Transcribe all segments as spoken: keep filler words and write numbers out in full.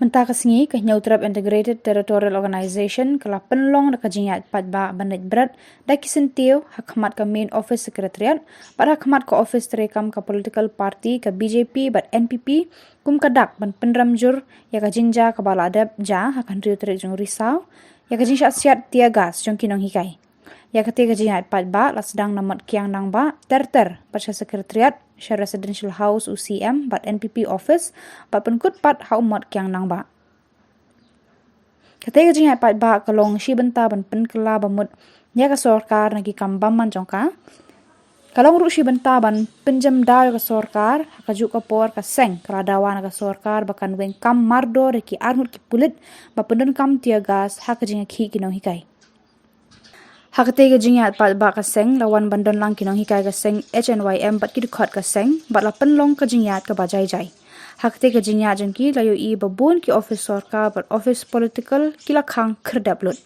Mynta ka sngi ka Hynñiewtrep Integrated Territorial Organization ka la pynlong da ka jingïaid paidbah ban leit bret da ki syntiew ha khmat ka Main Office Secretariat bad ha khmat ka office treikam ka political party ka B J P bad N P P kum ka dak ban pynrem jur ïa ka jingjia kaba la dep jia ha ka hynriew tarik jong u Risaw ïa ka jingshah siat tear gas jong ki nonghikai. Ïa katei ka jingïaid paidbah la sdang na Mot Kiang Nangbah ter ter bad sha Secretariat, sha Residential House u C M bad N P P office bad pynkut pat ha u Mot Kiang Nangbah. Katei ka jingïaid paidbah ka long shi bynta ban pynkylla ba mut ïa ka sorkar na ki kam bymman jong ka. Ka long ruh shi bynta ban pynjem daw ïa ka sorkar ha kajuh ka por ka seng ka la dawa na ka sorkar ba kan weng kam mardor ïa ki arngut ki pulit ba pyndonkam tear gas ha ka jingïakhih ki nonghikai. Ha katei ka jingïaid paidbah ka seng la wan ban don lang ki nonghikai ka seng H N Y M bad ki dkhot ka seng bad la pynlong ka jingïaid kaba jai jai. Ha katei ka jingïaid jong ki la ïohi ba bun ki office sorkar bad office political ki la khang khyrdep lut.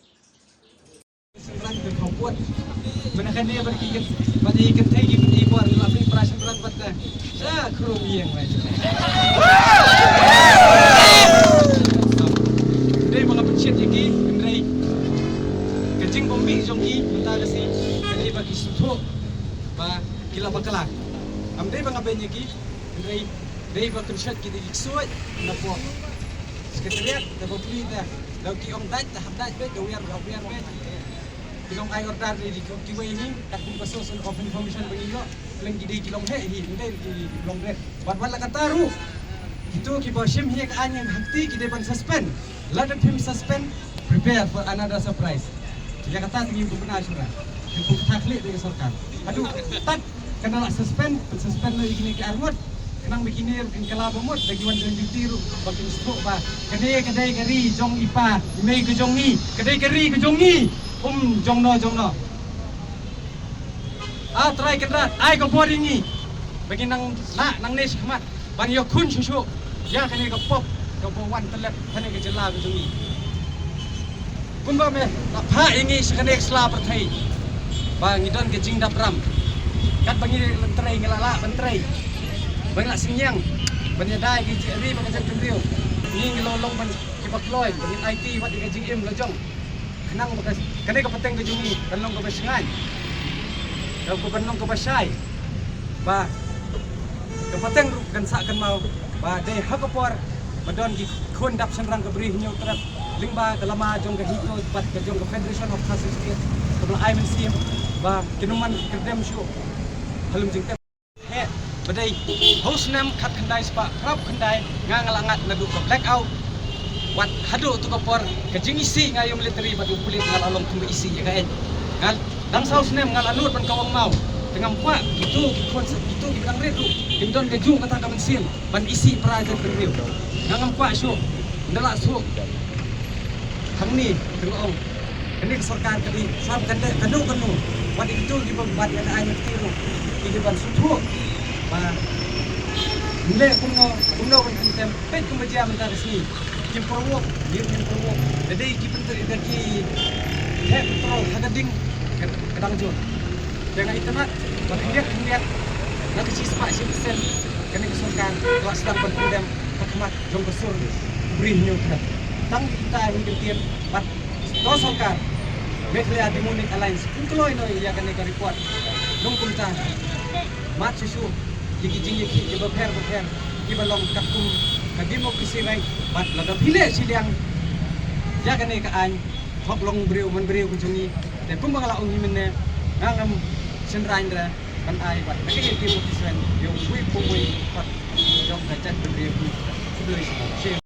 Dei ba nga pynshit ïa ki, hynrei ka jingbymbi jong ki mynta ka sngi ka dei ba ki sngewthuh ba ki la bakla. Ym dei ba nga beiñ ïa ki, hynrei dei ba kynshet ki dei ki ksuid na pok Secretariat da ba pli da da ki ong dait da hap dait beit, da wiar da hap wiar beit. Ki long ai order dei ki kiwei hi, kat kum ka source of information ba ngi ïoh, leng ki dei ki long heh hi, ym dei ki long ret. Wat wat la kata ruh, kito kiba shim hi ka aiñ ha kti ki dei ban suspend. Lada phim suspend, prepare for another surprise. Ïa kata te ngi pynbna shura, ngi pynbna khlieh da ka sorkar. Haduh tat kan da la suspend, suspend noh ïa kine ki arngut. Khnang ba kine ruh kin kylla ba mut, da ki wan duty ruh ba kin sngewthuh ba kane ka dei ka ri jong i pa i mei ka jong ngi, ka dei ka ri ka jong ngi, um jong no jong no. A Trai Kynrad, ai ka bor ïa ngi ba ngin nang nah nangne shakhmat ban ïakhun shuh shuh ïa kane ka pop kaba wan tyllep kane ka jylla ka jong ngi. Kumba me la phah ïa ngi sha kane ka sla pyrthei ba ngi don ka jingdap ram. Katba ngi la trei ngi la lah ban trei, ba ngi la synñiang ban ïada ïa ka ri bad ka jaitbynriew. Ngi ngi la long ban kiba kloi ba ngin aiti wat ïa ka jingim la jong. Khnang ba ka, kane ka pateng ka jong ngi kan long kaba shngaiñ, ka, ka ban long kaba shai, ba ka pateng ruh kan sah kan maw, ba dei ha ka por ba don ki khun dap shynrang ka Bri Hynñiewtrep lyngba ka lama jong ka HITO bad ka jong ka Federation of Khasi State kaba la ai mynsiem ba kin ym man kyrdem shuh ha lum jingtep. Heh, ba dei ha u snem khatkhyndai spah phra phew khyndai nga, nga la ngat naduh ka blackout. Wat haduh tu ka por ka jingisih nga ïa u military bad u pulit nga la long kum ba isih ïa ka aiñ. Nga dang saw snem nga la nud ban kawang maw. Te ngam kwah kito ki khun sa kito kiba dang rit ruh kin don kajuh kata ka mynsiem ban isih para jaitbynriew. Nga ngam kwah shuh. Ynda la shuh hangne te nga ong kane ka sorkar ka dei shuwa ba kan dei kano kano. Wat ïa kito kiba bat ïa ka aiñ ka kti ruh ki dei ban sngewthuh ba ym leh kumno kumno ban pyntem. Peit kumba jia mynta ka sngi, kim pyrwok, kim pyrwok. Da dei ki pyntrei da ki heh pyntrol ha ka ding ka, ka dang jur. Te nga itynnad ba khyndiat khyndiat na ka shispah shi persen kane ka sorkar ka la sdang ban pyndem ha khmat jong ka sur Bri Hynñiewtrep. Tang kita hi kyntien bad to sorkar Meghalaya Demonic Alliance kin kloi noh ïa kane ka report. Nongkumta mat shuh shuh ïa ki jingïakhih kiba pher bapher kiba long katkum ka democracy right bad lada phi leh shiliang ïa kane ka aiñ hok long briew man briew ka jong ngi. Te kumba nga la ong hi mynne nga ngam shynraiñ re ban ai wat na ka ïa ki mut ki swen ïa u wei pa wei pat jong ka jaitbynriew. Khublei shibun.